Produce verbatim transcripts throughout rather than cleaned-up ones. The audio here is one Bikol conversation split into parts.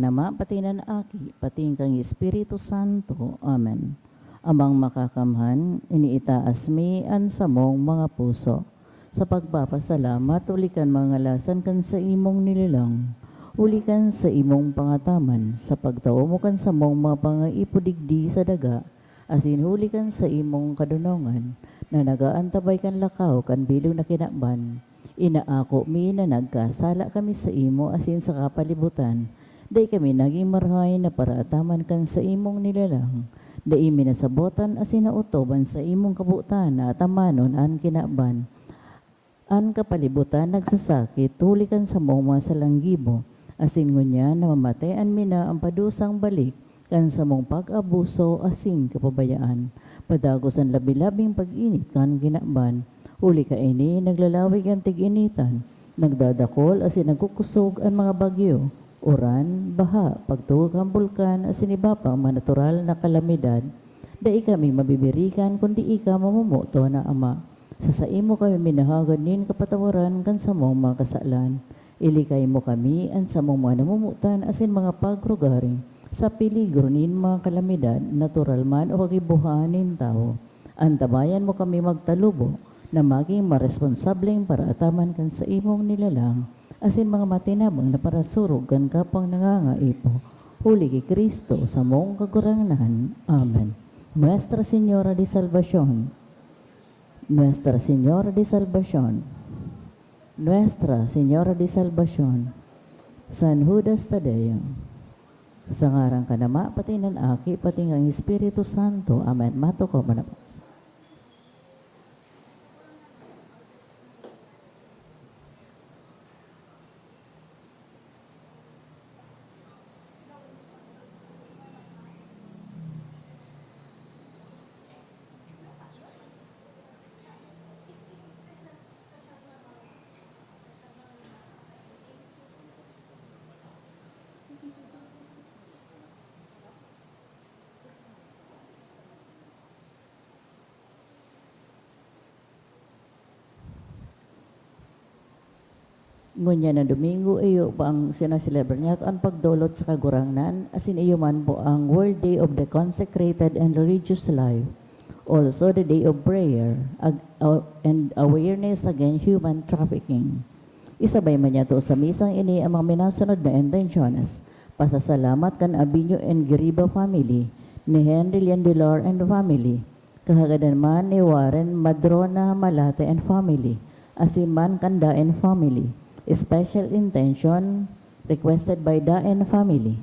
Ama, pati nan Aki, pati kan Espiritu Santo. Amen. Amang Makakamhan, iniitaas mi an samong mga puso sa pagpapasalamat huli kan mga ngalasan kan saimong nilalang, huli kan saimong pangataman, sa pagtao mo kan samong mga pangaipo digdi sa daga, asin huli kan saimong kadonongan, na nag-aantabay kan lakaw kan bilog na kinaban. Inaako mi na nagkasala kami saimo asin sa kapalibutan. Dai kami nagin marahay na paraataman kan saimong nilalang. Dai mi nasabotan asin naotob an saimong kabotan na atamanon an kinaban, an kapalibutan nagsasakit huli kan samong mga salang gibo, asin ngunyan namamatean mi na an padusang balik kan samong pag-abuso asin kapabayaan. Padagos an labi-labing pag-init kan kinaban. Huli kaini, naglalawig an tig-initan, nagdadakol asin nagkukusog an mga bagyo, uran, baha, pagtugok kan bulkan asin iba pang mga natural na kalamidad. Dai kami mabibirikan kun dai ka mamomoton na Ama. Sa saimo kami minahagad nin kapatawaran kan samong mga kasalan. Ilikay mo kami, an samong mga namomotan asin mga pagrugaring, sa peligro nin mga kalamidad, natural man o kagibohan nin tawo. Antabayan mo kami magtalubo na magin maresponsableng paraataman kan saimong nilalang asin mga matinabang na parasurog kan kapwang nangangaipo. Huli ki Cristo, samong Kagurangnan. Amen. Nuestra Señora de Salvacion. Nuestra Señora de Salvacion. Nuestra Señora de Salvacion. San Judas Tadeo. Sa ngaran kan Ama, pati kan Aki, pati kan Espiritu Santo. Amen. Matukaw man ako. Ngunyan na Domingo, iyo pa ang sinaselebra niyato an pagdolot sa Kagurangnan, asin iyo man po ang World Day of the Consecrated and Religious Life, also the Day of Prayer ag-, aw-, and Awareness Against Human Trafficking. Isabay man niyato sa misang ini ang mga minasunod na intensyones: pasasalamat kan Abinyo and Giriba family, ni Henry Liandilar and family, kahagadan man ni Warren Madrona Malate and family, asin man kan Daen family. Special intention requested by Daen family.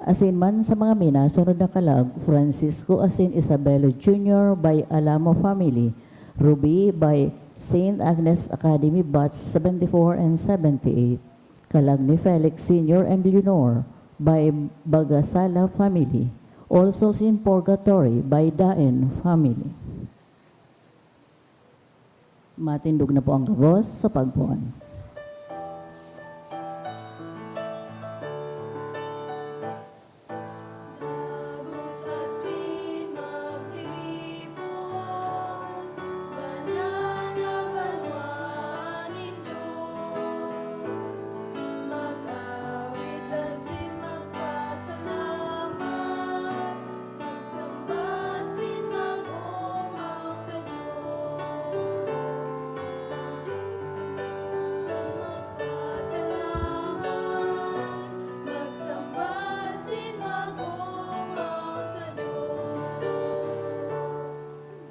Asin man sa mga minasunod na kalag, Francisco asin Isabelo Junior by Alamo family, Ruby by Saint Agnes Academy batch seventy-four and seventy-eight. Kalag ni Felix Senior and Leonor by Bagasala family. All Souls in Purgatory by Daen family. Matindog na po ang gabos sa pagpoon.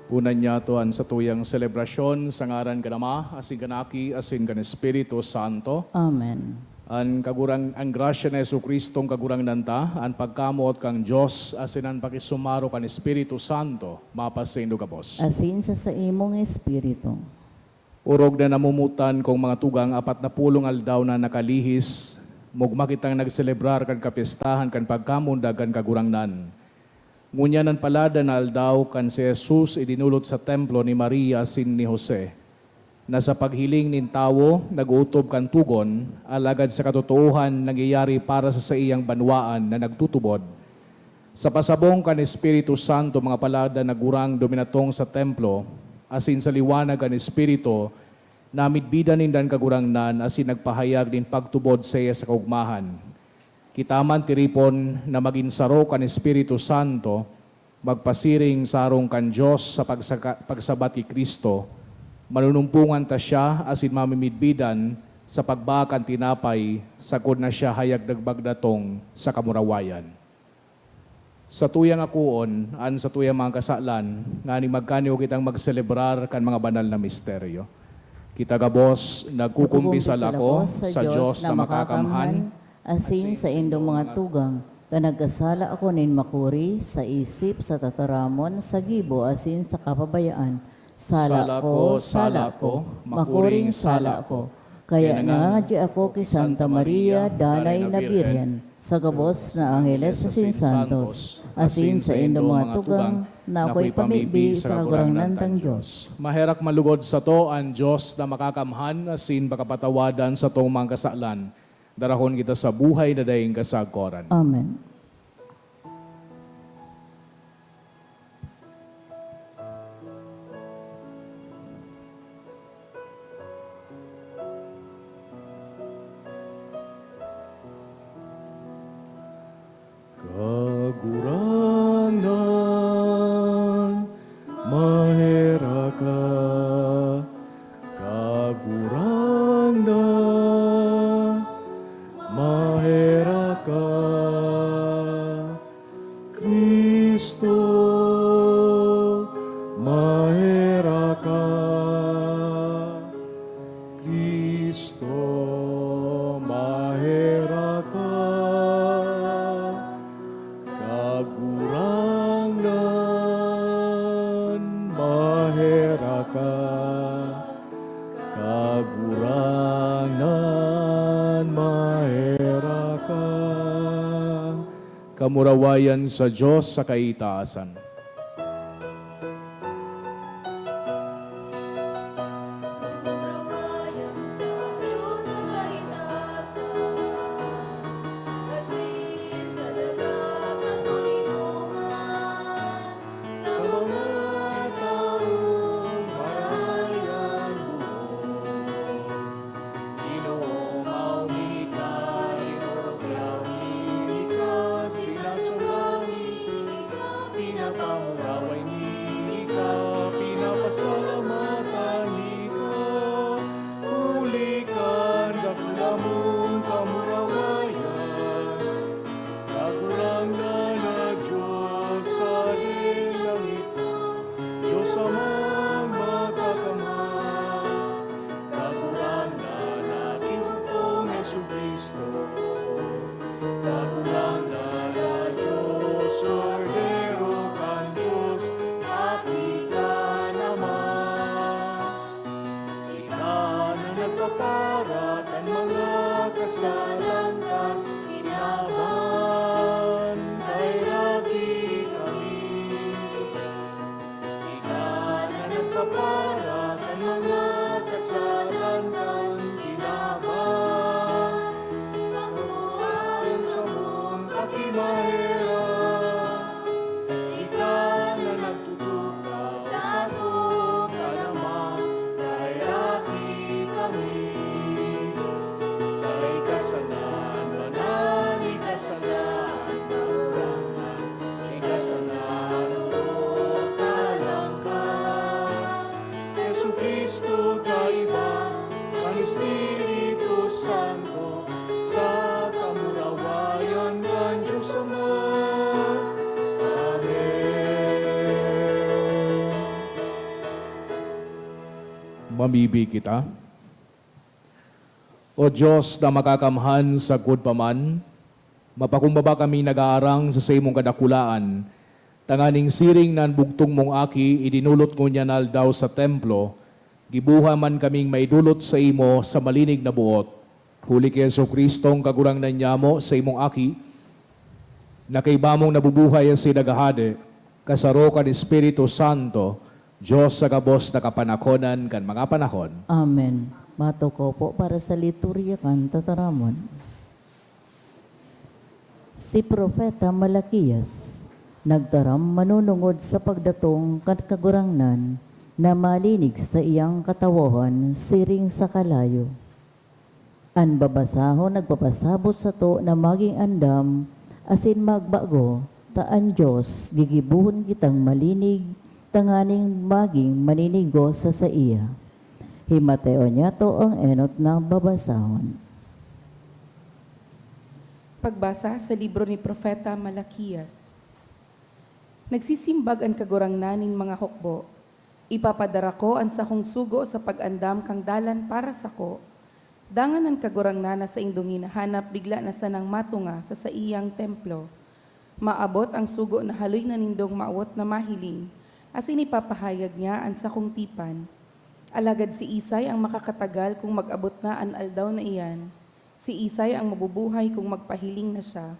Poon niyato an satuyang selebrasyon sa ngaran kan Ama, asin kan Aki, asin kan Espiritu Santo. Amen. An Kagurang-, an grasya ni Jesu-Cristong Kagurangnan ta, an pagkamoot kan Dios, asin an pakisumaro kan Espiritu Santo, mapasaindo gabos. Asin sa saimong espiritu. Orog na namomotan kong mga tugang, apat na pulong aldaw na nakalihis, mogma kitang nagselebrar kan kapyestahan kan pagkamundag kan Kagurangnan. Ngunyan an palada na aldaw kan si Jesus idinolot sa templo ni Maria asin ni Jose, na sa paghiling nin tawo nag-ootob kan togon, alagad sa katotoohan nangyayari para sa saiyang banwaan na nagtutubod. Sa pasabong kan Espiritu Santo, mga palada na gurang duminatong sa templo, asin sa liwanag kan Espiritu, namidbidan ninda an Kagurangnan asin nagpahayag nin pagtubod saiya sa kaogmahan. Kita man tiripon na magin saro kan Espiritu Santo, magpasiring sa harong kan Dios sa pagsaka-, pagsabat ki Cristo, manunumpongan ta siya asin mamimidbidan sa pagbaa kan tinapay sagkod na siya hayag nagmagdatong sa kamurawayan. Satuyang akoon an satuyang mga kasalan, nganing magkaniyo kitang magselebrar kan mga banal na misteryo. Kita gabos, nagkukumpisal ako sa Dios na makakamhan, asin saindong mga tugang, ta nagkasala ako nin makuri sa isip, sa tataramon, sa gibo, asin sa kapabayaan. Sala ko, sala ko, makuring sala ko. Kaya nangangadya ako ki Santa Maria, Danay na Birhen, sa gabos na angheles asin santos, asin saindong mga tugang, na ako'y pamibi sa Kagurangnan tang Dios. Maherak man lugod sato an Dios na makakamhan asin pakapatawadan satong mga kasalan. Darahon kita sa buhay na daing kasagkoran. Amen. Kagurangnan, maherak ka. Kagurangnan, maherak ka. Cristo, maherak ka. Cristo, maherak ka. Kagurangnan, maherak ka. Kagurangnan, maherak ka. Kamurawayan sa Dios sa kaitaasan. Kamurawayan sa Dios sa kaitaasan, asin sa daga katoninongan. Sa mga tawong marahay an buot, Ginoo, maogma ka, inorog yaon mi ika, sinasamba mi ika, pinapamuraway mi ika, pinapasalamatan mi ika. Huli kan dakula mong kamurawayan, Kagurangnan na Dios sa langit, Dios Amang Makakamhan, Kagurangnan na Aki mo kong Jesu-Cristo, Kagurangnan na Dios, Kordero kan Dios, Aki ka naman. Ika na nagpapara kan mga kasalan kan kinaban, kaheraki kami. Ika na nagpapara kan mga kasalan kan kinaban, pakuan sa mong pakimaherak. Ika na nag- Tutukaw sato kan Ama, kaheraki kami. Ika sana an banal, ika sana an Kagurangnan, ika sana an orog kalangkan. Jesu-Cristo, kaiba kan Espiritu Santo, sa kamurawayan kan Dios Ama. Amen. Mamibi kita. O Dios na makakamhan sagkod pa man, mapakumbaba kami nag-aarang sa saimong kadakulaan, tanganing siring na an bugtong mong Aki idinolot ngunyan na aldaw sa templo, giboha man kaming maidolot saimo sa malinig na boot. Huli ki Jesu-Cristong Kagurangnan nyamo, saimong Aki, na kaiba mong nabubuhay asin naghahade, kasaro kan Espiritu Santo, Dios sa gabos na kapanakonan kan mga panahon. Amen. Matukaw po para sa liturya kan tataramon. Si Propeta Malaquias nagtaram manunungod sa pagdatong kan Kagurangnan na malinig sa iyang katawohan siring sa kalayo. An babasahon nagpapasabot sato na magin andam asin magbago, ta an Dios gigibohon kitang malinig tanganing magin maninigos sa saiya. Himateon niyato an enot na babasahon. Pagbasa sa libro ni Propeta Malaquias. Nagsisimbag an Kagurangnan nin mga hukbo, "Ipapadara ko an sakong sugo sa pag-andam kan dalan para sako." Dangan an Kagurangnan na saindong hinahanap bigla na sanang matunga sa saiyang templo. Maabot an sugo na haloy na nindong mawot na mahiling, asin ipapahayag niya an sakong tipan. Alagad siisay ang makakatagal kun mag-abot na an aldaw na iyan? Siisay ang mabubuhay kun magpahiling na siya?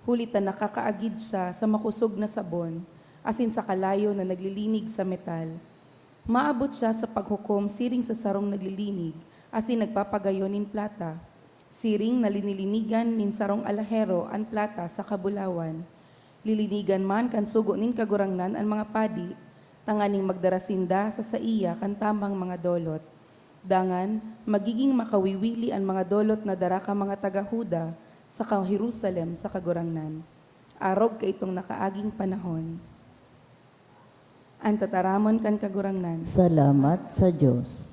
Huli ta nakakaagid siya sa makosog na sabon, asin sa kalayo na naglilinig sa metal. Maabot siya sa paghukom siring sa sarong naglilinig asin nagpapagayon nin plata, siring na linilinigan nin sarong alahero an plata sa kabulawan. Lilinigan man kan sugo nin Kagurangnan an mga padi, tanganing magdara sinda sa saiya kan tamang mga dolot. Dangan, magigin makawiwili an mga dolot na dara kan mga taga Juda saka Jerusalem sa Kagurangnan, arog kaitong nakaaging panahon. An tataramon kan Kagurangnan. Salamat sa Dios.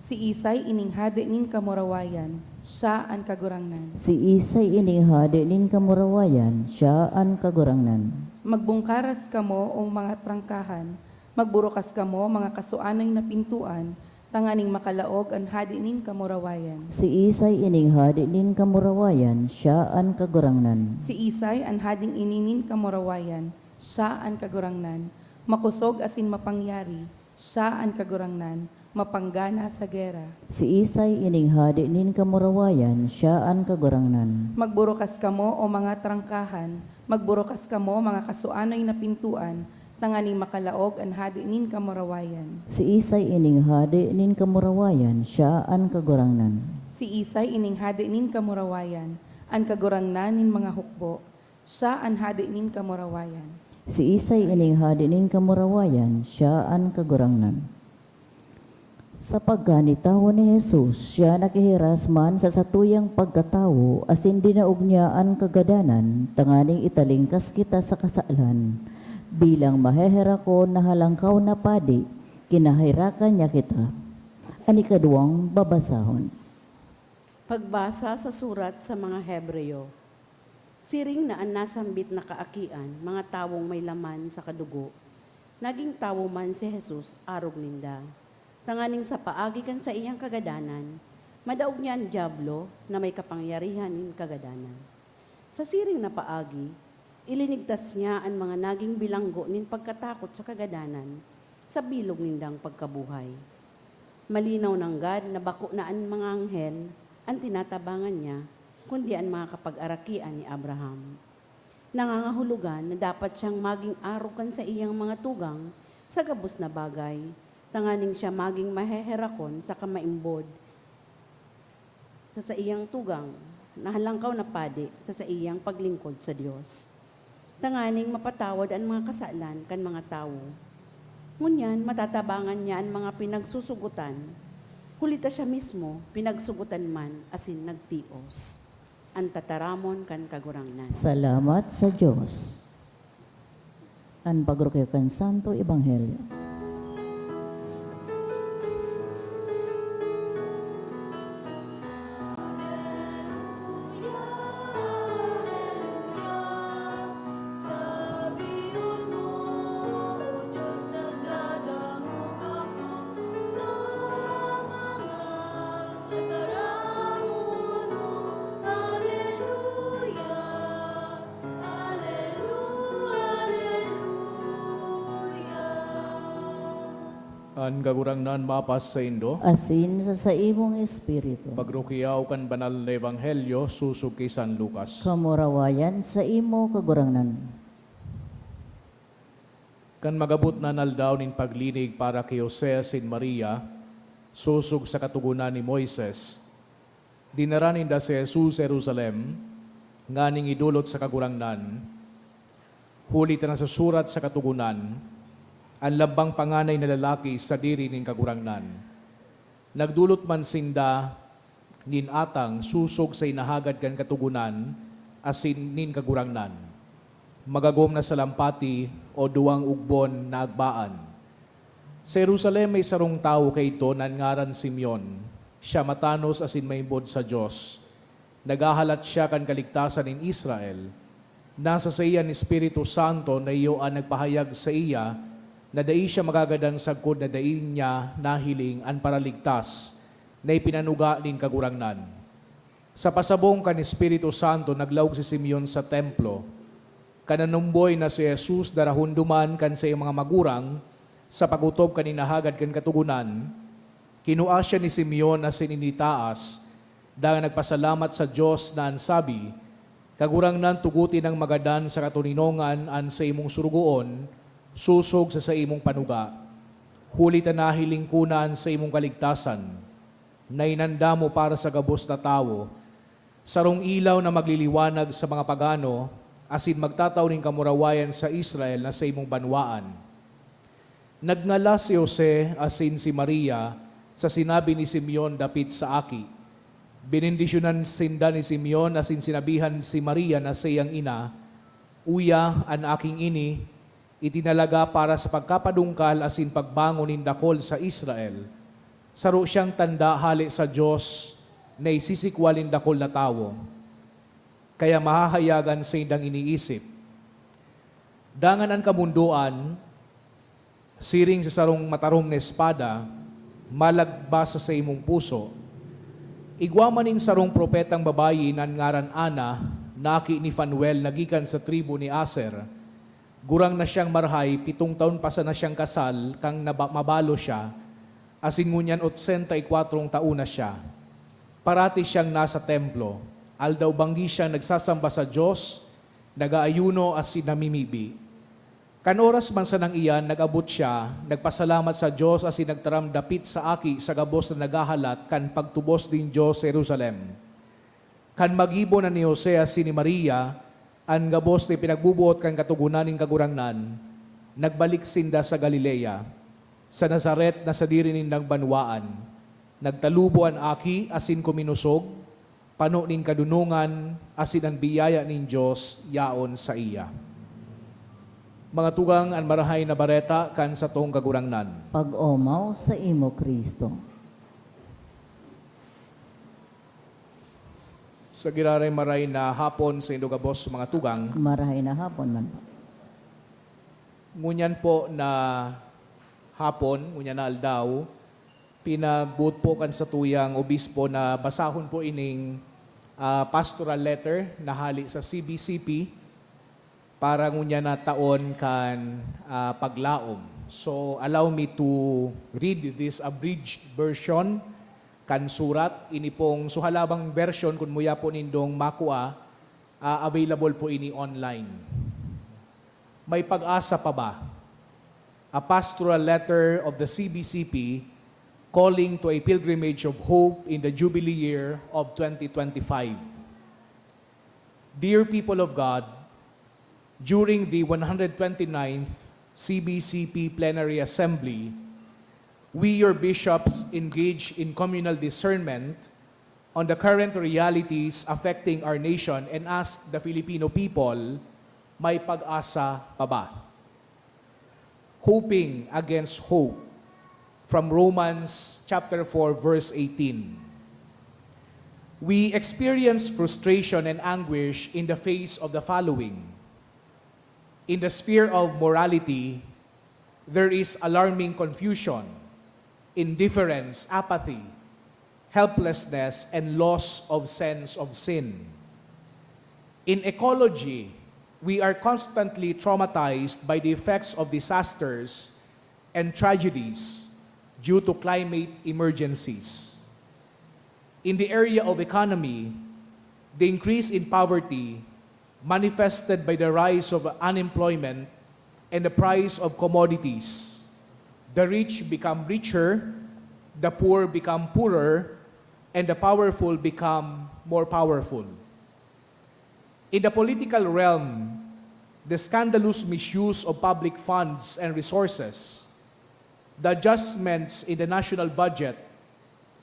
Siisay ining hade nin kamurawayan? Siya an Kagurangnan. Siisay ining hade nin kamurawayan? Siya an Kagurangnan. Magbungkaras kamo, o mga trangkahan, magburukas kamo, mga kasuanoy na pintoan, tanganing makalaog an hade nin kamurawayan. Siisay ining hade nin kamurawayan? Siya an Kagurangnan. Siisay an hadeng ini nin kamurawayan? Siya an Kagurangnan. Makosog asin mapangyari, siya an Kagurangnan, mapanggana sa gera. Siisay ining hade nin kamurawayan? Siya an Kagurangnan. Magburukas kamo, o mga trangkahan, magburukas kamo, mga kasuanoy na pintoan, tanganing makalaog an hade nin kamurawayan. Siisay ining hade nin kamurawayan? Siya an Kagurangnan. Siisay ining hade nin kamurawayan? An Kagurangnan nin mga hukbo. Siya an hade nin kamurawayan. Siisay ining hade nin kamurawayan? Siya an Kagurangnan. Sa pagkanitawo ni Jesus, siya nakihiras man sa satuyang pagkatawo asin dinaog niya an kagadanan tanganing italingkas kita sa kasalan. Bilang maheherakon na halangkaw na padi, kinaherakan niya kita. An ikaduwang babasahon. Pagbasa sa surat sa mga Hebreo. Siring na an nasambit na kaakian, mga tawong may laman saka dugo, nagin tawo man si Jesus arog ninda, tanganing sa paagi kan saiyang kagadanan, madaog niya an Diablo na may kapangyarihan nin kagadanan. Sa siring na paagi, ilinigtas niya an mga naging bilanggo nin pagkatakot sa kagadanan sa bilog nindang pagkabuhay. Malinaw nanggad na bako na an mga anghel an tinatabangan niya, kundi an mga kapag-arakian ni Abraham. Nangangahulogan na dapat siyang magin arog kan saiyang mga tugang sa gabos na bagay, tanganing siya magin maheherakon saka maimbod sa saiyang tugang na halangkaw na padi sa saiyang paglingkod sa Dios, tanganing mapatawad an mga kasalan kan mga tawo. Ngunyan, matatabangan niya an mga pinagsusugotan, huli ta siya mismo pinagsugotan man asin nagtios. An tataramon kan Kagurangnan. Salamat sa Dios. An pagrukayo kan Santo Ebanghelyo. An Kagurangnan mapas saindo. Asin sa saimong espiritu. Pagrukiyaw kan Banal na Ebanghelyo sosog ki San Lucas. Kamurawayan saimo, Kagurangnan. Kan mag-abot na an aldaw nin paglinig para ki Jose asin Maria, sosog sa Katogonan ni Moises, dinara ninda si Jesus sa Jerusalem nganing idolot sa Kagurangnan, huli ta nasusurat sa Katogonan, "An lambang panganay na lalaki sadiri nin Kagurangnan." Nagdolot man sinda nin atang sosog sa hinahagad kan Katogonan asin nin Kagurangnan. Magagom na salampati o duwang ugbon na agbaan. Sa Jerusalem may sarong tawo kaidto na an ngaran Simeon. Siya matanos asin maimbod sa Dios. Naghahalat siya kan kaligtasan nin Israel. Nasa saiya an Espiritu Santo na iyo an nagpahayag saiya na dai siya magagadan sagkod na dai niya nahiling an Paraligtas na ipinanuga nin Kagurangnan. Sa pasabong kan Espiritu Santo, naglaog si Simeon sa templo. Kan nanumboy na si Jesus darahon duman kan saiyang mga magurang sa pag-otob kan hinahagad kan Katogonan, kinua siya ni Simeon asin initaas, dangan nagpasalamat sa Dios na an sabi, "Kagurangnan, tugote nang magadan sa katoninongan an saimong sorogoon sosog sa saimong panuga, huli ta nahiling ko na an saimong kaligtasan, na inanda mo para sa gabos na tawo, sarong ilaw na magliliwanag sa mga pagano asin magtatao nin kamurawayan sa Israel na saimong banwaan." Nagngalas si Jose asin si Maria sa sinabi ni Simeon dapit sa aki. Benendisyonan sinda ni Simeon asin sinabihan si Maria na saiyang ina, "Uya, an aking ini, itinalaga para sa pagkapadungkal asin pagbangon nin dakul sa Israel. Saro siyang tanda hale sa Dios na isisikwal nin dakul na tawo, kaya mahahayag an saindang iniisip." Dangan an kamondoan, siring sa sarong matarom na espada, malagba sa saimong puso. Igwa man nin sarong propetang babayi na an ngaran Ana, na aki ni Fanuel na gikan sa tribu ni Aser. Gurang na siyang marahay, pitong taon pa sana siyang kasal kan naba-, mabalo siya, asin ngunyan otsenta y kwatro taon na siya. Parati siyang nasa templo. Aldaw-banggi siyang nagsasamba sa Dios, nag-aayuno asin namimibi. Kan oras man sanang iyan, nag-abot siya, nagpasalamat sa Dios asin nagtaram dapit sa aki sa gabos na naghahalat kan pagtubos nin Dios sa Jerusalem. Kan magibo na ni Jose asin ni Maria an gabos na ipinagboboot kan Katogonan nin Kagurangnan, nagbalik sinda sa Galilea, sa Nazaret na sadiri nindang banwaan. Nagtalubo an aki asin kuminosog, pano nin kadonongan, asin an biyaya nin Dios yaon saiya. Mga tugang, an Marahay na Bareta kan satong Kagurangnan. Pag-omaw saimo, Cristo. Sa giraray, maray na hapon saindo gabos, mga tugang. Marahay na hapon man po. Ngunyan po na hapon, ngunyan na aldaw, pinagboot po kan satuyang obispo na basahon po ining, ah, pastoral letter na hale sa C B C P para ngunyan na taon kan, ah, paglaom. So, allow me to read this abridged version kan surat. Ini pong suhalabang version, kun muya po nindong makua, ah, available po ini online. May pag-asa pa ba? A pastoral letter of the C B C P calling to a pilgrimage of hope in the Jubilee year of twenty twenty-five. Dear people of God, during the one hundred twenty-ninth C B C P Plenary Assembly, we, your bishops, engage in communal discernment on the current realities affecting our nation and ask the Filipino people, "May pag-asa pa ba?" Hoping against hope, from Romans chapter four, verse eighteen. We experience frustration and anguish in the face of the following. In the sphere of morality, there is alarming confusion, indifference, apathy, helplessness, and loss of sense of sin. In ecology, we are constantly traumatized by the effects of disasters and tragedies due to climate emergencies. In the area of economy, the increase in poverty manifested by the rise of unemployment and the price of commodities. The rich become richer, the poor become poorer, and the powerful become more powerful. In the political realm, the scandalous misuse of public funds and resources, the adjustments in the national budget,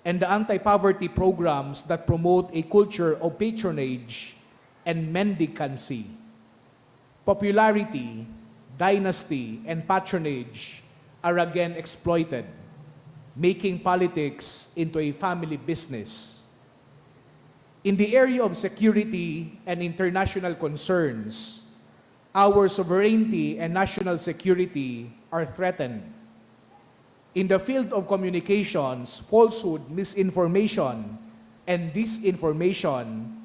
and the anti-poverty programs that promote a culture of patronage and mendicancy. Popularity, dynasty, and patronage are again exploited, making politics into a family business. In the area of security and international concerns, our sovereignty and national security are threatened. In the field of communications, falsehood, misinformation, and disinformation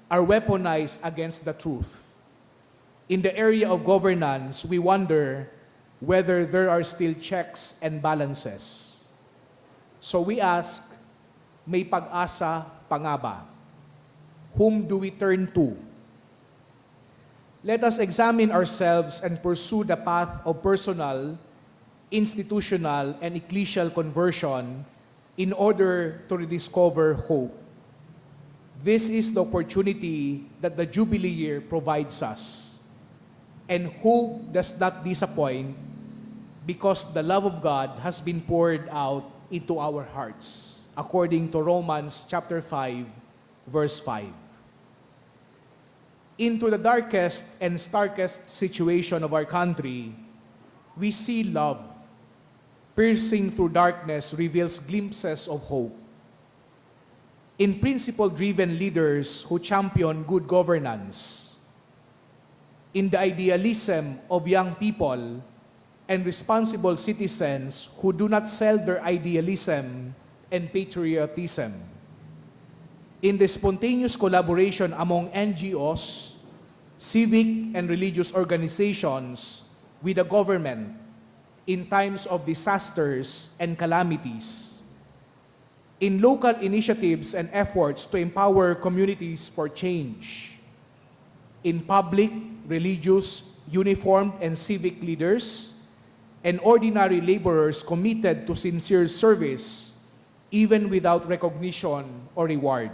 are weaponized against the truth. In the area of governance, we wonder whether there are still checks and balances. So we ask, may pag-asa pa nga ba? Whom do we turn to? Let us examine ourselves and pursue the path of personal, institutional, and ecclesial conversion in order to rediscover hope. This is the opportunity that the Jubilee year provides us. And hope does not disappoint because the love of God has been poured out into our hearts, according to Romans chapter five, verse five. Into the darkest and starkest situation of our country, we see love piercing through darkness reveals glimpses of hope. In principle-driven leaders who champion good governance, in the idealism of young people and responsible citizens who do not sell their idealism and patriotism, in the spontaneous collaboration among N G Os, civic and religious organizations with the government in times of disasters and calamities, in local initiatives and efforts to empower communities for change, in public, religious, uniformed, and civic leaders, and ordinary laborers committed to sincere service, even without recognition or reward,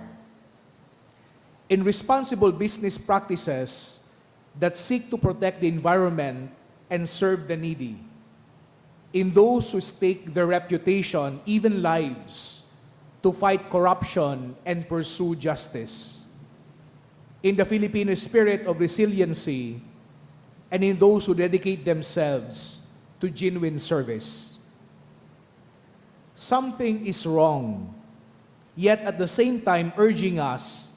in responsible business practices that seek to protect the environment and serve the needy, in those who stake their reputation, even lives, to fight corruption and pursue justice, in the Filipino spirit of resiliency, and in those who dedicate themselves to genuine service. Something is wrong, yet at the same time urging us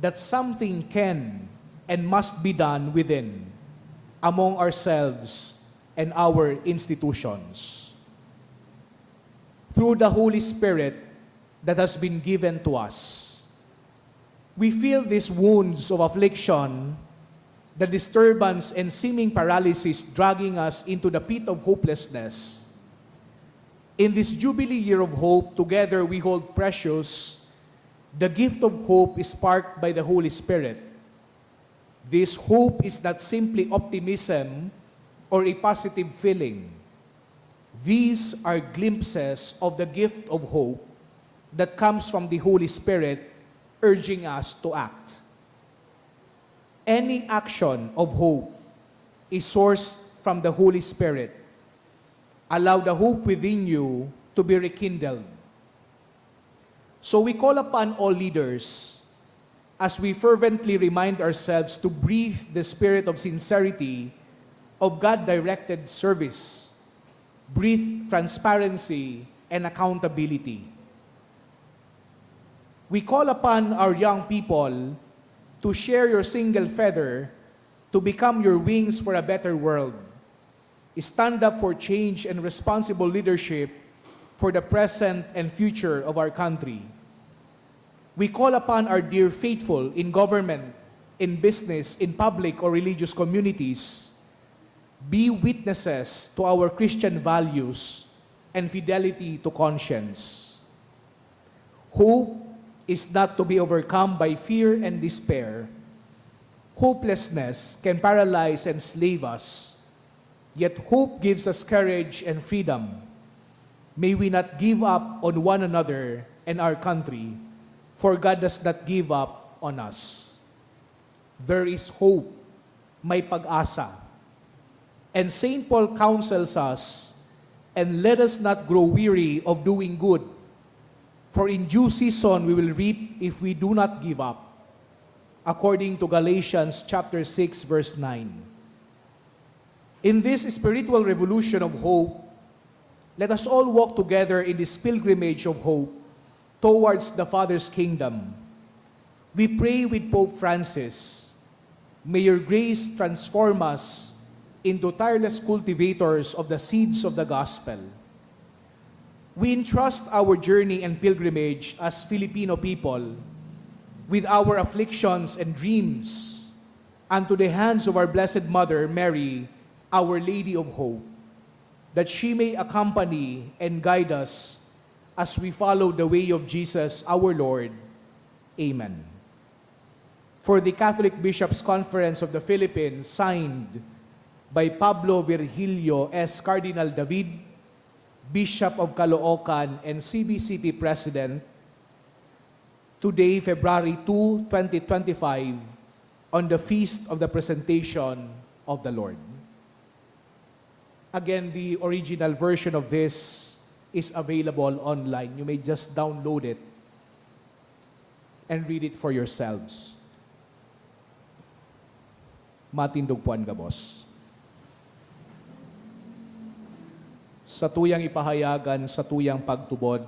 that something can and must be done within, among ourselves and our institutions. Through the Holy Spirit that has been given to us, we feel these wounds of affliction, the disturbance and seeming paralysis dragging us into the pit of hopelessness. In this Jubilee year of hope, together we hold precious the gift of hope sparked by the Holy Spirit. This hope is not simply optimism or a positive feeling. These are glimpses of the gift of hope that comes from the Holy Spirit urging us to act. Any action of hope is sourced from the Holy Spirit. Allow the hope within you to be rekindled. So we call upon all leaders, as we fervently remind ourselves to breathe the spirit of sincerity, of God-directed service, breathe transparency and accountability. We call upon our young people to share your single feather, to become your wings for a better world. Stand up for change and responsible leadership for the present and future of our country. We call upon our dear faithful in government, in business, in public or religious communities, be witnesses to our Christian values and fidelity to conscience. Hope is not to be overcome by fear and despair. Hopelessness can paralyze and slave us, yet hope gives us courage and freedom. May we not give up on one another and our country, for God does not give up on us. There is hope, may pag-asa. And Saint Paul counsels us, "And let us not grow weary of doing good, For in due season we will reap if we do not give up, according to Galatians chapter six, verse nine. In this spiritual revolution of hope, let us all walk together in this pilgrimage of hope towards the Father's kingdom. We pray with Pope Francis, "May your grace transform us into tireless cultivators of the seeds of the gospel." We entrust our journey and pilgrimage as Filipino people, with our afflictions and dreams, unto the hands of our Blessed Mother, Mary, Our Lady of Hope, that she may accompany and guide us as we follow the way of Jesus our Lord. Amen. For the Catholic Bishops' Conference of the Philippines, signed by Pablo Virgilio S. Cardinal David, Bishop of Caloocan and C B C P President, today, February two, twenty twenty-five, on the Feast of the Presentation of the Lord. Again, the original version of this is available online. You may just download it and read it for yourselves. Matindog po an gabos. Satuyang ipahayag an satuyang pagtubod,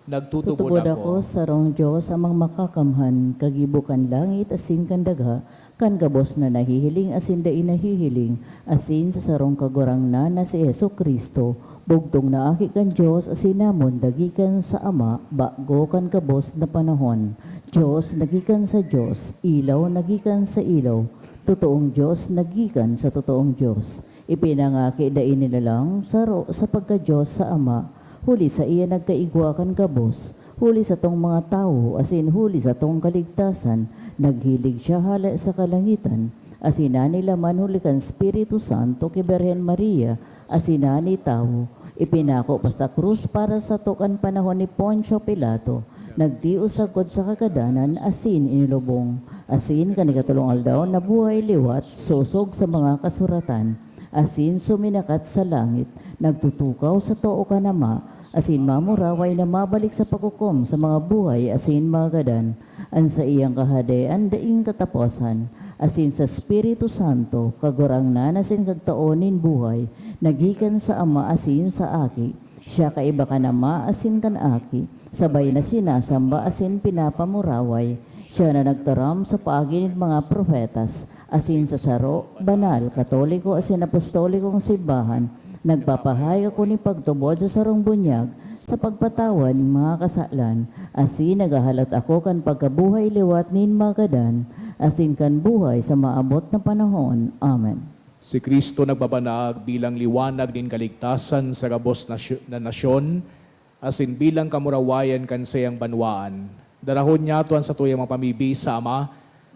nagtutubod Tutubod ako ako. sa sarong Dios, Amang Makakamhan, kagibo kan langit asin kan daga, kan gabos na nahihiling asin dai nahihiling, asin sa sarong Kagurangnan na si Jesu-Cristo, bugtong na Aki kan Dios asin namon dagikan sa Ama, bago kan gabos na panahon. Dios na gikan sa Dios, ilaw na gikan sa ilaw, totoong Dios na gikan sa totoong Dios. Ipinangaki dai nilalang, saro sa pagka-Dios sa Ama, huli saiya nagkaigwa kan gabos, huli satong mga tawo, asin huli satong kaligtasan, naghilig siya hale sa kalangitan, asin nanilaman huli kan Espiritu Santo ki Birhen Maria, asin nagtawo. Ipinako pa sa krus para sato kan panahon ni Poncio Pilato, nagtios sagkod sa kagadanan asin inilubong. Asin kan ikatolong aldaw nabuhay liwat sosog sa mga kasuratan, asin suminakat sa langit, nagtutukaw sa too kan Ama, asin mamuraway na mabalik sa paghukom sa mga buhay asin mga gadan. An saiyang Kahadean daing kataposan, asin sa Espiritu Santo, Kagurangnan asin Kagtao nin buhay, na gikan sa Ama asin sa Aki. Siya kaiba kan Ama asin kan Aki, sabay na sinasamba asin pinapamuraway. Siya na nagtaram sa paagi nin mga propetas, asin sa saro, banal, katoliko asin apostolikong simbahan, nagpapahayag ako nin pagtubod sa sarong bunyag sa pagpatawad nin mga kasalan, asin naghahalat ako kan pagkabuhay liwat nin mga gadan, asin kan buhay sa maabot na panahon. Amen. Si Cristo nagbabanag bilang liwanag nin kaligtasan sa gabos na syu-, na nasyon, asin bilang kamurawayan kan saiyang banwaan. Darahon niyato an satuyang mga pamibi sa Ama,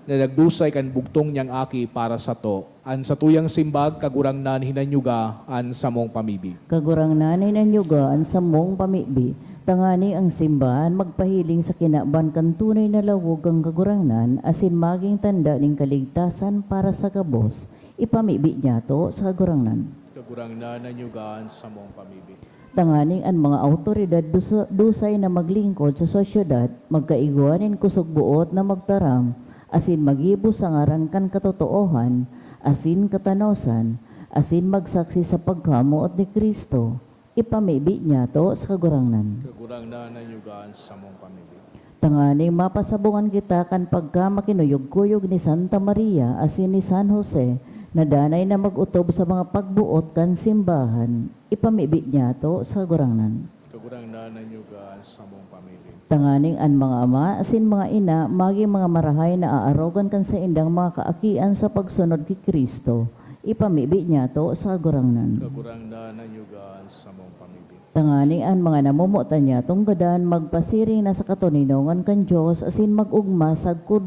na nagdusay kan bugtong niyang Aki para sato. An satuyang simbag, Kagurangnan, hinanyuga an samong pamibi. Kagurangnan, hinanyuga an samong pamibi, tangani ang simbahan magpahiling sa kinaban kan tunay na lawog kan Kagurangnan asin magin tanda nin kaligtasan para sa gabos. Ipamibi niyato sa Kagurangnan. Kagurangnan, hinanyuga an samong pamibi. Tanganing an mga awtoridad dusa-, dusay na maglingkod sa sosyedad, magkaigwa nin kusog-boot na magtaram asin maggibo sa ngaran kan katotoohan asin katanosan, asin magsaksi sa pagkamoot ni Cristo. Ipamibi niyato sa Kagurangnan. Kagurangnan, hinanyuga an samong pamibi. Tanganing mapasabongan kita kan pagkamakinuyog-kuyog ni Santa Maria asin ni San Jose, na danay na mag-otob sa mga pagboot kan simbahan. Ipamibi niyato sa Kagurangnan. Kagurangnan, hinanyuga an samong pamibi. Tanganing an mga ama asin mga ina magin mga marahay na aarogan kan saindang mga kaakian sa pagsunod ki Cristo. Ipamibi niyato sa Kagurangnan. Kagurangnan, hinanyuga an samong pamibi. Tanganing an mga namomotan niyatong gadan magpasiring na sa katoninongan kan Dios asin mag-ogma sagkod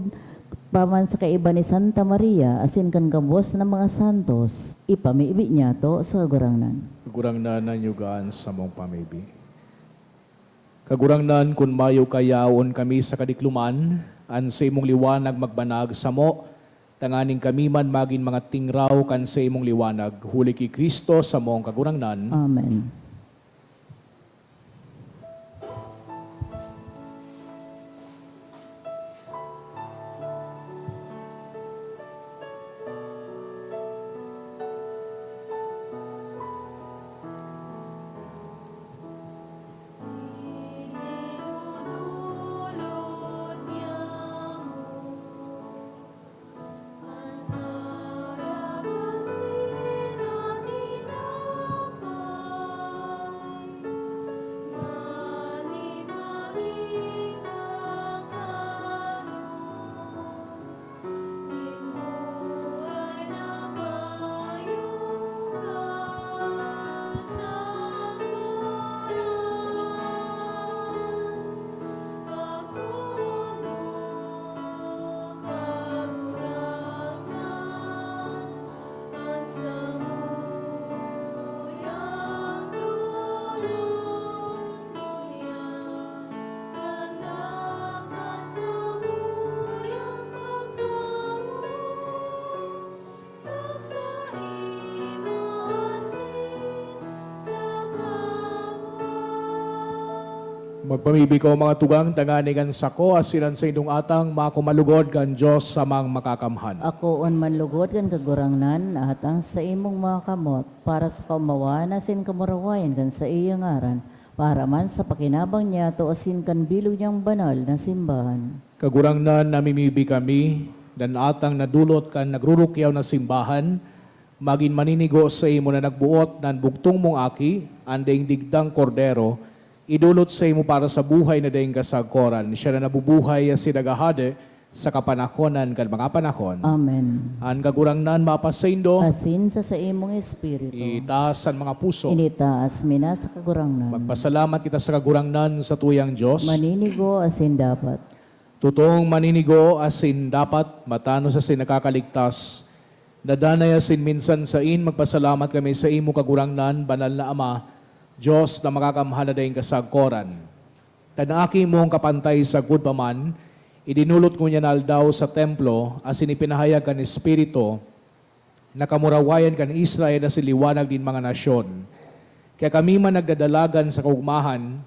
pa man sa kaiba ni Santa Maria asin kan gabos na mga santos. Ipamibi niyato sa Kagurangnan. Kagurangnan, hinanyuga an samong pamibi. Kagurangnan, kun mayo ka, yaon kami sa kadikloman, an saimong liwanag magbanag samo, tanganing kami man magin mga tingraw kan saimong liwanag, huli ki Cristo samong Kagurangnan. Amen. Magpamibi ko, mga tugang, tanganing an sako asin an saindong atang makumalugod kan Dios Amang Makakamhan. Akoon man lugod kan Kagurangnan, at ang saimong mga kamot, para sa kaomawan asin kamurawayan kan saiyang ngaran, para man sa pakinabang niyato asin kan bilog niyang banal na simbahan. Kagurangnan, namimibi kami, na an atang na dulot kan nagrurukyaw na simbahan, magin maninigo saimo na nagboot na an bugtong mong Aki, an daing digdang Kordero, idolot saimo para sa buhay na daing kasagkoran. Siya na nabubuhay asin naghahade sa kapanahonan kan mga panahon. Amen. An Kagurangnan mapasaindo. Asin sa saimong espiritu. Itaas an mga puso. Initaas mi na sa Kagurangnan. Magpasalamat kita sa Kagurangnan, satuyang Dios. Maninigo asin dapat. Totoong maninigo asin dapat, matanos asin nakakaligtas, na danay asin minsan sain magpasalamat kami saimo, Kagurangnan, Banal na Ama, Dios na makakamhan na daing kasagkoran. Kan Aki mong kapantay sagkod pa man, idinolot ngunyan na aldaw sa templo asin ipinahayag kan Espiritu na kamurawayan kan Israel asin liwanag nin mga nasyon. Kaya kami man nagdadalagan sa kaogmahan,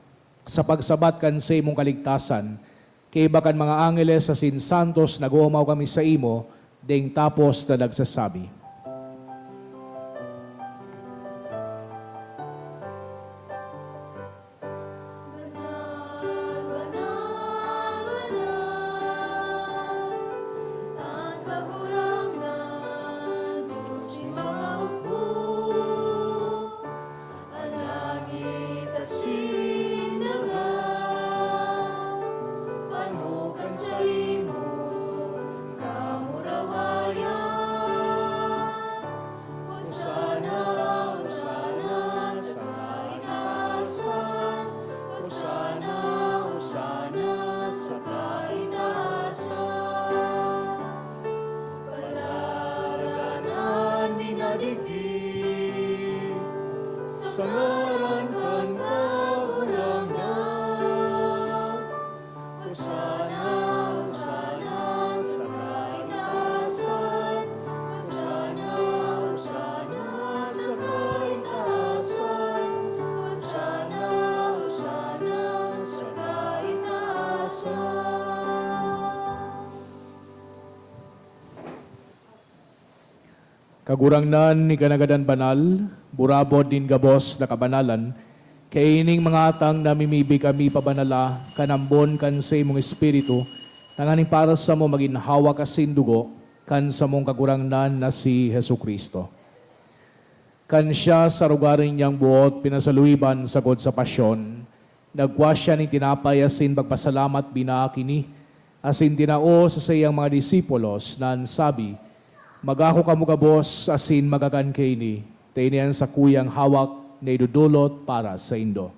sa pagsabat kan saimong kaligtasan, kaiba kan mga angeles asin santos, nag-oomaw kami saimo, daing tapos na nagsasabi, "Banal, banal, banal, an Kagurangnan, Dios nin mga hukbo. An langit asin daga, pano kan saimong kamurawayan." Hosana, Hosana sa kaitaasan. Hosana, Hosana sa kaitaasan. Palalagan an minadigdi sa ngaran kan Kagurangnan. Hosana, Hosana sa kaitaasan. Hosana, Hosana sa kaitaasan. Hosana, Hosana sa kaitaasan. Kagurangnan, ika na gadan banal, burabod nin gabos na kabanalan. Kaya ining mga atang namimibi kami pabanala kan ambon kan saimong Espiritu, tanganing para samo magin hawak asin dugo kan samong Kagurangnan na si Jesu-Cristo. Kan siya sa arogaring niyang buot pinasaluiban sagkod sa pasyon, nagkua siya nin tinapay asin pagpasalamat, binaak ini, asin tinao sa saiyang mga disipulos, na an sabi, "Magako kamo gabos asin magakan kaini, ta ini an sakuyang hawak na idodolot para saindo."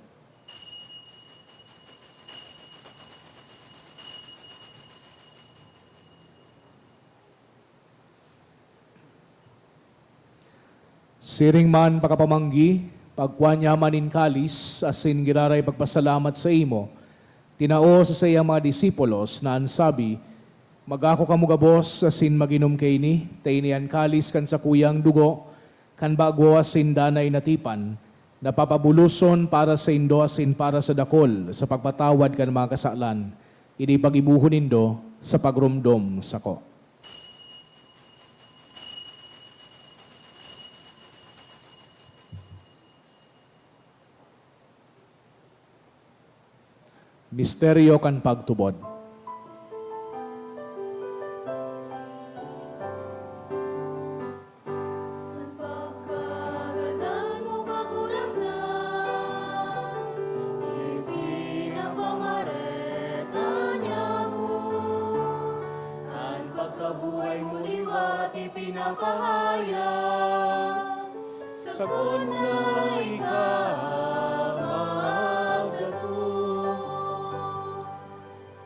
Siring man pakapamanggi, pagkua niya man nin kalis asin giraray pagpasalamat saimo, tinao sa saiyang mga disipulos na an sabi, "Magako kamo gabos asin mag-inom kaini, ta ini an kalis kan sakuyang dugo kan bago asin danay na tipan, na papabuloson para saindo asin para sa dakul sa pagpatawad kan mga kasalan. Ini paggibohon nindo sa pagromdom sako." Misteryo kan pagtubod. An pagkagadan mo, Kagurangnan, ipinapamareta niamo. An pagkabuhay mo liwat ipinapahayag, sagkod na ika magdatong.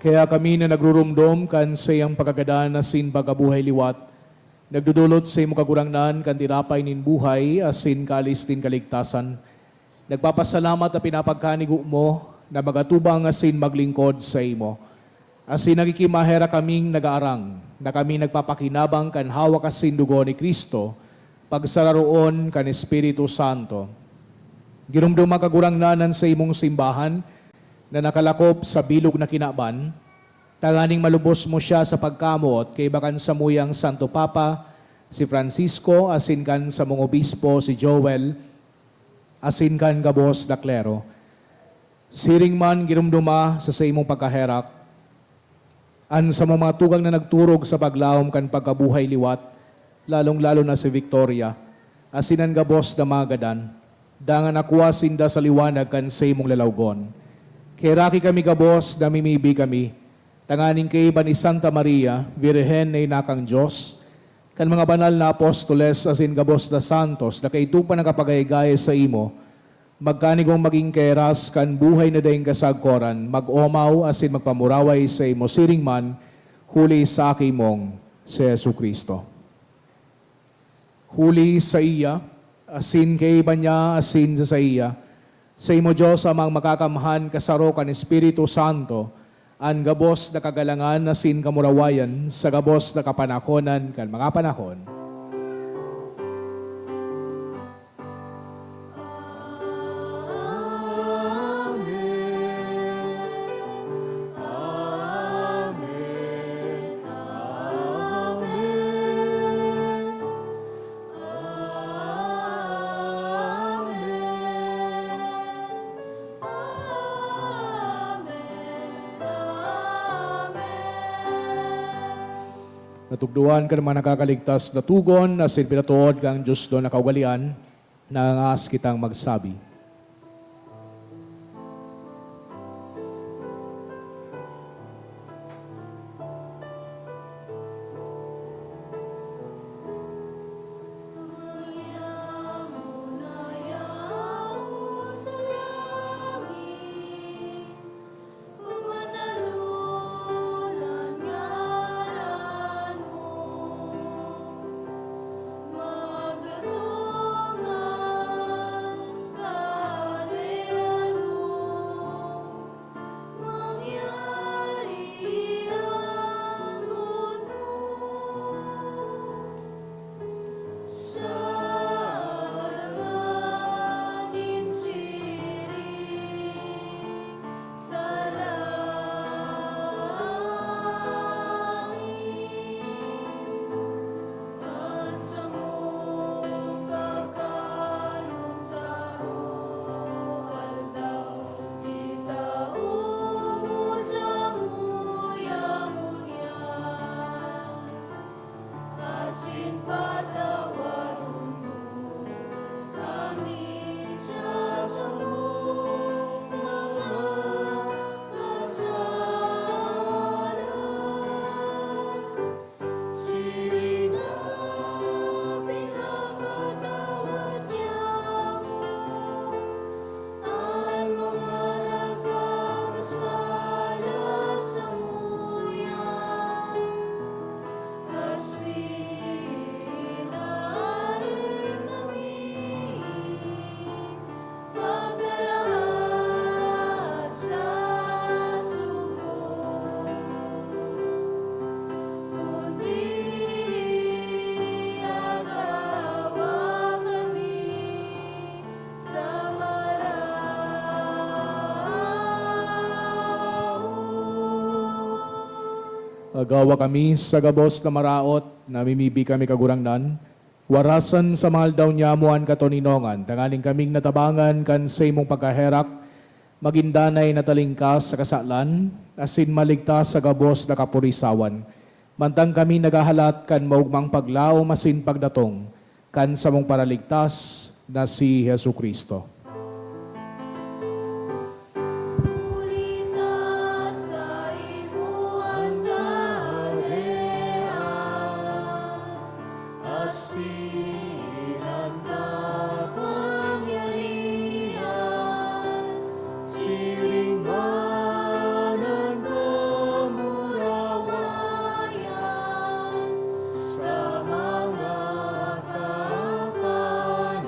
Kaya kami na nagruromdom kan saiyang pagkagadan asin pagkabuhay liwat, nagdodolot saimo, Kagurangnan, kan tinapay nin buhay asin kalis nin kaligtasan. Nagpapasalamat na pinapagkanigo mo na magatubang asin maglingkod saimo. Asin nagkikimaherak kaming nagaarang na kami nagpapakinabang kan hawak asin dugo ni Cristo, pagsararoon kan Espiritu Santo. Giromdoma, Kagurangnan, an saimong simbahan, na nakalakop sa bilog na kinaban, tanganing malubos mo siya sa pagkamoot kaiba kan samuyang Santo Papa, si Francisco, asin kan samong Obispo, si Joel, asin kan gabos na klero. Siring man, giromdoma sa saimong pagkaherak an samong mga tugang na nagturog sa paglaom kan pagkabuhay liwat, lalong-lalo na si Victoria, asin an gabos na mga gadan, dangan akua sinda sa liwanag kan saimong lalawgon. Kaheraki kami gabos, namimibi kami, tanganing kaiba ni Santa Maria, Birhen na ina kan Dios, kan mga banal na apostoles asin gabos na santos na kaidto pa nakapagayagaya saimo, magkanigong magin kaheras kan buhay na daing kasagkoran, mag-omaw asin magpamuraway saimo siring man, huli sa Aki mong si Jesu-Cristo. Huli saiya, asin kaiba niya, asin sa saiya, saimo, Dios Amang makakamhan, kasaro kan Espiritu Santo, an gabos na kagalangan asin kamurawayan sa gabos na kapanahonan kan mga panahon. Natukdoan kan mga nakakaligtas na togon asin pinatuod kan Dios na kaugalean, nangangaas kitang magsabi. Asin patawadon mo kami sa samong mga kasalanan, siring na pinapatawad niamo an mga nagkakasala samuya. Asin dai kami pagkarahat sa sugo, kundi agawa kami sa maraot. Agawa kami sa gabos na maraot, namimibi kami, Kagurangnan, warasan sa mga aldaw niamo an katoninongan, tanganing kaming natabangan kan saimong pagkaherak, magin danay na talingkas sa kasalan, asin maligtas sa gabos na kapurisawan, mantang kami naghahalat kan maogmang paglaom asin pagdatong kan samong Paraligtas na si Jesu-Cristo. Huli ta saimo an kahadean, asin an kapangyarihan, siring man an kamurawayan sa mga kapanahonan.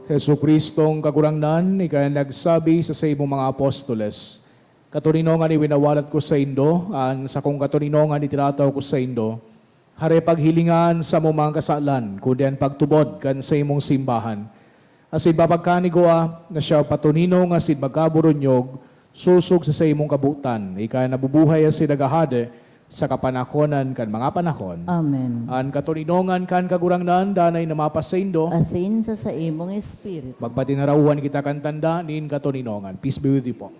Jesu-Cristong Kagurangnan, ika an nagsabi sa saimong mga apostoles, "Katoninongan iwinawalat ko saindo, an sakong katoninongan itirataw ko saindo." Hare paghilinga an samong mga kasalan, kundi an pagtubod kan saimong simbahan. Asin papagkanigwa na siya patuninong asin magkaburunyog, sosog sa saimong kabotan, ika nabubuhay asin naghahade sa kapanahonan kan mga panahon. Amen. An katoninongan kan Kagurangnan danay na mapasaindo. Asin sa saimong espiritu. Magpatinarauhan kita kan tanda nin katoninongan. Peace be with you po.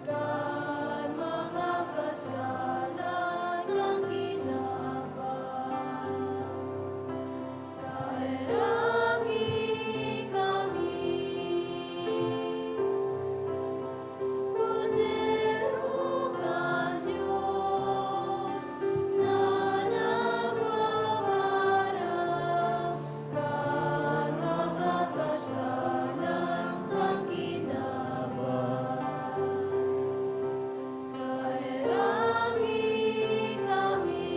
Kan mga kasalan kan kinaban, kaheraki kami. Kordero kan Dios na nagbabarang kan mga kasalan kan kinaban, kaheraki kami.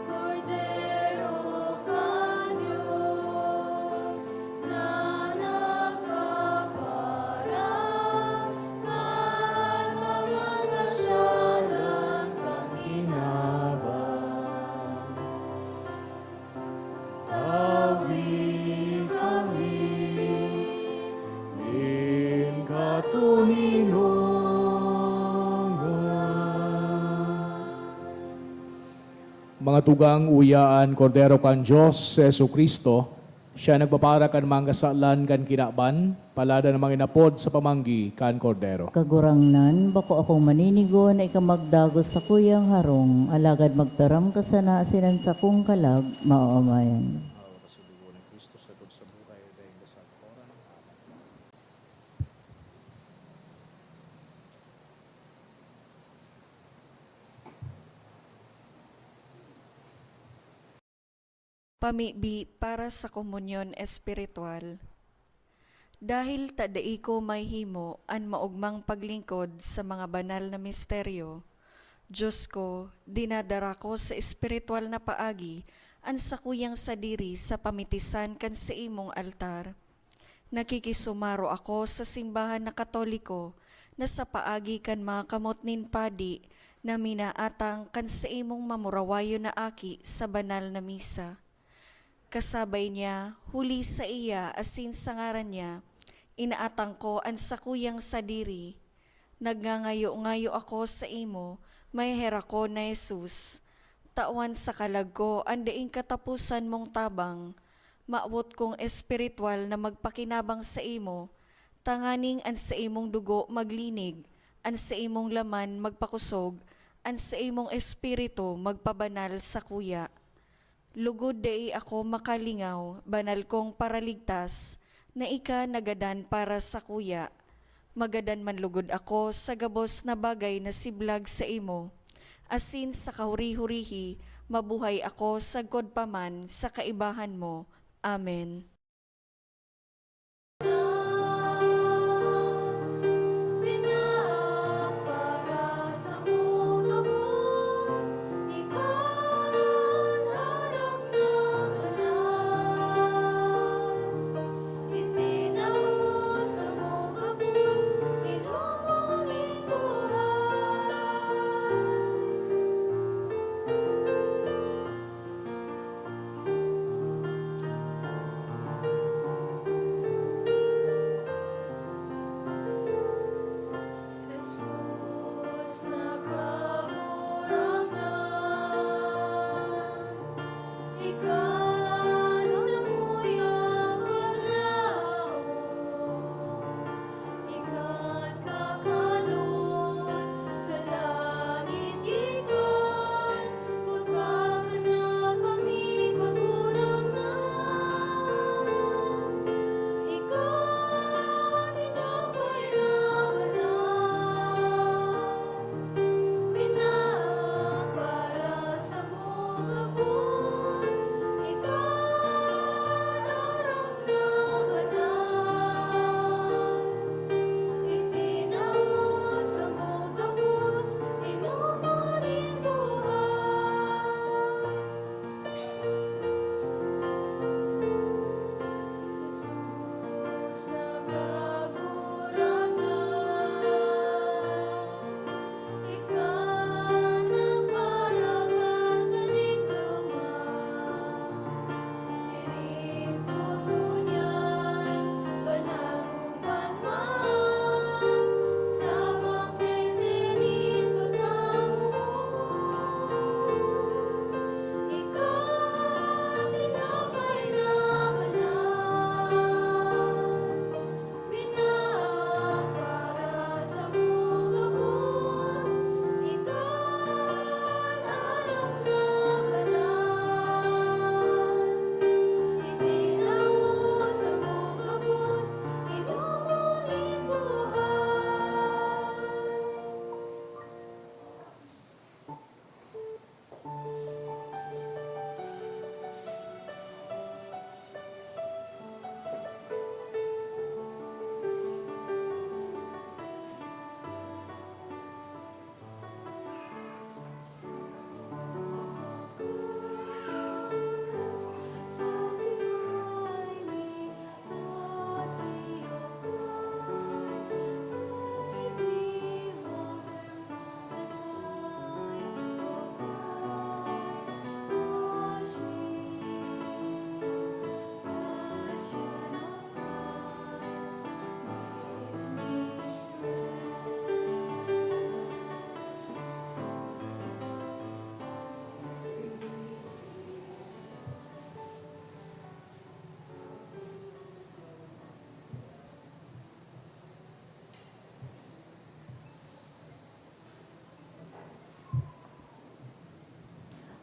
Kordero kan Dios na nagpaparang kan mga kasalan kan kinaban. Tawi kami nin katoninongan. Mga tugang, uya an Kordero kan Dios, si Jesu-Cristo. Siya nagpapara kan mga kasalan kan kinaban, palada na manginapod sa pamanggi kan Kordero. Kagurangnan, bako akong maninigo na ika magdagos sakuyang harong, alagad magtaram ka sana asin an sakong kalag maoomayan. Pamibi para sa komunyon espiritual. Dahil ta dai ko mahimo an maogmang paglingkod sa mga banal na misteryo, Dios ko, dinadara ko sa espiritual na paagi an sakuyang sadiri sa pamitisan kan saimong altar. Nakikisumaro ako sa simbahan na Katoliko na sa paagi kan mga kamot nin padi na minaatang kan saimong mamurawayon na aki sa banal na misa. Kasabay niya, huli saiya asin sa ngaran niya, inaatang ko an sakuyang sadiri. Nagngangayo-ngayo ako saimo, maheherakon na Jesus. Tawan sa kalag ko an daing kataposan mong tabang. Mawot kong espiritual na magpakinabang saimo, tanganing an saimong dugo maglinig, an saimong laman magpakosog, an saimong espiritu magpabanal sakuya. Lugod dai ako makalingaw, banal kong Paraligtas, na ika nagadan para sakuya. Magadan man lugod ako sa gabos na bagay na siblag saimo, asin sa kahuri-hurihi mabuhay ako sagkod pa man sa kaibahan mo. Amen.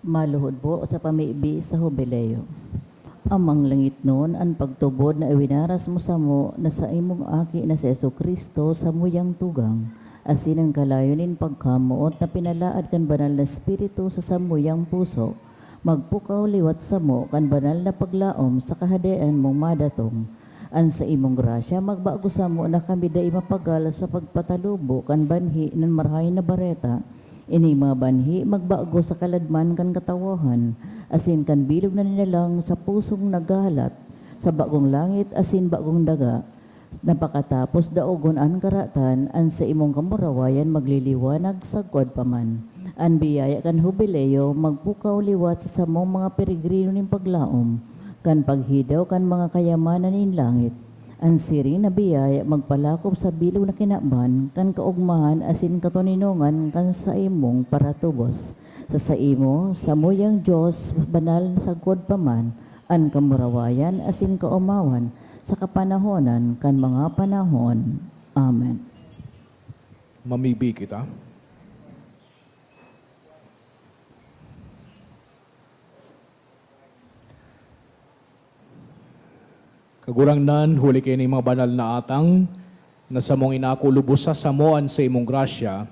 Maluhod po sa pamibi sa Hubileo. Amang langitnon, an pagtubod na iwinaras mo samo na sa imong Aki na si Jesu-Cristo samuyang tugang, asin an kalayo nin pagkamoot na pinalaad kan Banal na Espiritu sa samuyang puso, magpukaw liwat samo kan banal na paglaom sa Kahadean mong madatong. An saimong grasya magbago samo na kami dai mapagal sa pagpatalubo kan banhi nin Marahay na Bareta. Ining mga banhi magbago sa kaladman kan katawohan, asin kan bilog na ninalang sa pusong naghahalat sa bagong langit asin bagong daga, na pakatapos daogon an karatan, an saimong kamurawayan magliliwanag sagkod pa man. An biyaya kan Hubileo magpukaw liwat sa samong mga peregrino nin paglaom kan paghidaw kan mga kayamanan nin langit. An siring na biyaya magpalakop sa bilog na kinaban kan kaogmahan asin katoninongan kan saimong paratubos. Sa saimo, samuyang Dios, banal sagkod pa man, an kamurawayan asin kaomawan sa kapanahonan kan mga panahon. Amen. Mamibi kita. Kagurangnan, huli kaini mga banal na atang, na samong inako lubos sa samo an saimong grasya,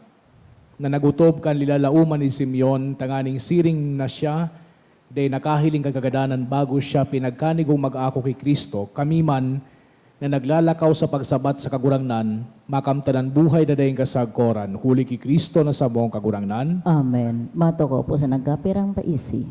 na nagotob kan lilalaoman ni Simeon, tanganing siring na siya dai nakahiling kan kagadanan bago siya pinagkanigong mag-ako ki Cristo, kami man, na naglalakaw sa pagsabat sa Kagurangnan, makamtan an buhay na daing kasagkoran, huli ki Cristo na samong Kagurangnan. Amen. Matukaw po sa nagkapirang paisi.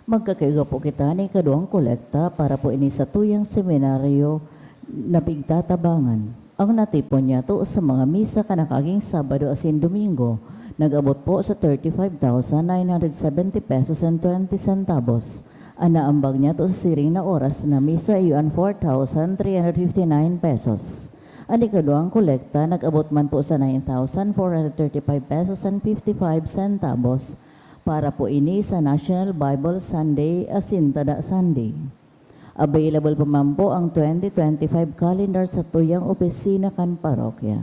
Magkakaigwa po kita nin ikaduwang kolekta para po ini satuyang seminaryo na pigtatabangan. Ang natipon niyato sa mga misa kan nakaaging Sabado asin Domingo, nag-abot po sa thirty-five thousand nine hundred seventy pesos and twenty centavos. An naambag niyato sa siring na oras na misa iyo an four thousand three hundred fifty-nine pesos. An ikaduwang kolekta nag-abot man po sa nine thousand four hundred thirty-five pesos and fifty-five centavos. Para po ini sa National Bible Sunday asin Tada Sunday. Available pa man po ang twenty twenty-five calendar sa tuyang opisina kan parokya.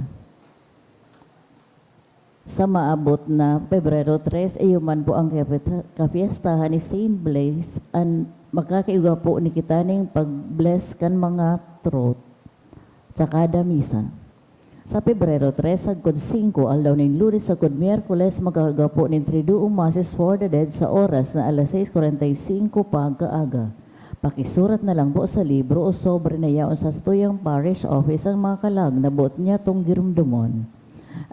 Sa maabot na Pebrero tres, iyo man po ang kapit-, kapiestahan ni Saint Blaise, an makakaigwa po ni kita ning pag-bless kan mga troth sa kada misa. Sa Pebrero tres sagkod singko, aldaw nin Lunes sagkod Miyerkules, magkakagapo nin Triduum Masses for the Dead sa oras na alas sais kwarenta y singko pagkaaga. Pakisurat na lang po sa libro o sobre na yaon sa satuyang parish office ang mga kalag na boot niyatong giromdomon.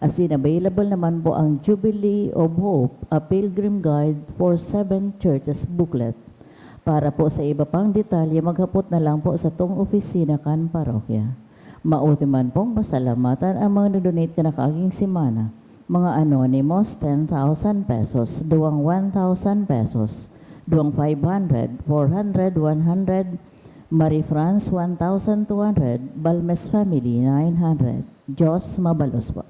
Asin available naman po ang Jubilee of Hope, A Pilgrim Guide for Seven Churches booklet. Para po sa iba pang detalye, maghapot na lang po sa satong opisina kan parokya. Maoti man pong pasalamatan ang mga nagdonate kan nakaaging semana. Mga Anonymous, ten thousand pesos. Duwang one thousand pesos. Duwang five hundred, four hundred, one hundred. Marie France, one thousand two hundred. Balmes family, nine hundred. Diyos mabalos po.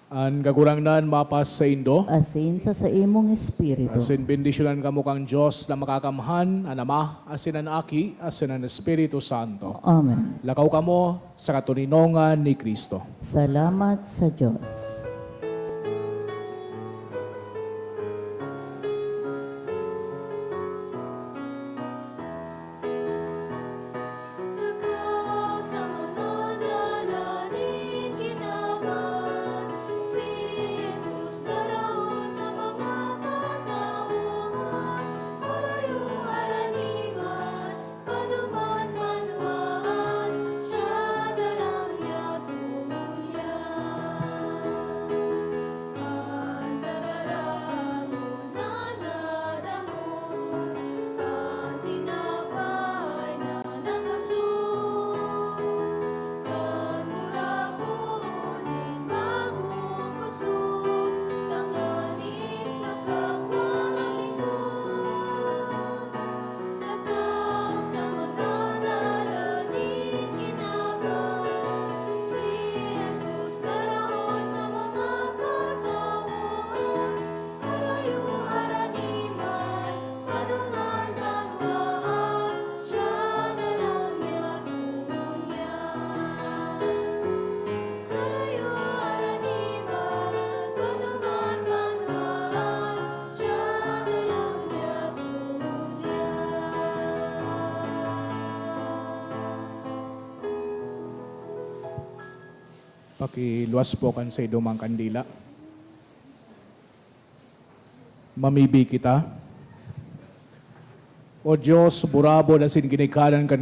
An Kagurangnan mapas saindo. Asin sa saimong espiritu. Asin bendisyonan kamo kan Dios na Makakamhan, an Ama, asin an Aki, asin an Espiritu Santo. Amen. Lakaw kamo sa katoninongan ni Cristo. Salamat sa Dios. Pakiluwas po kan saindong mga kandila. Mamibi kita. O Dios, burabod asin ginikanan kan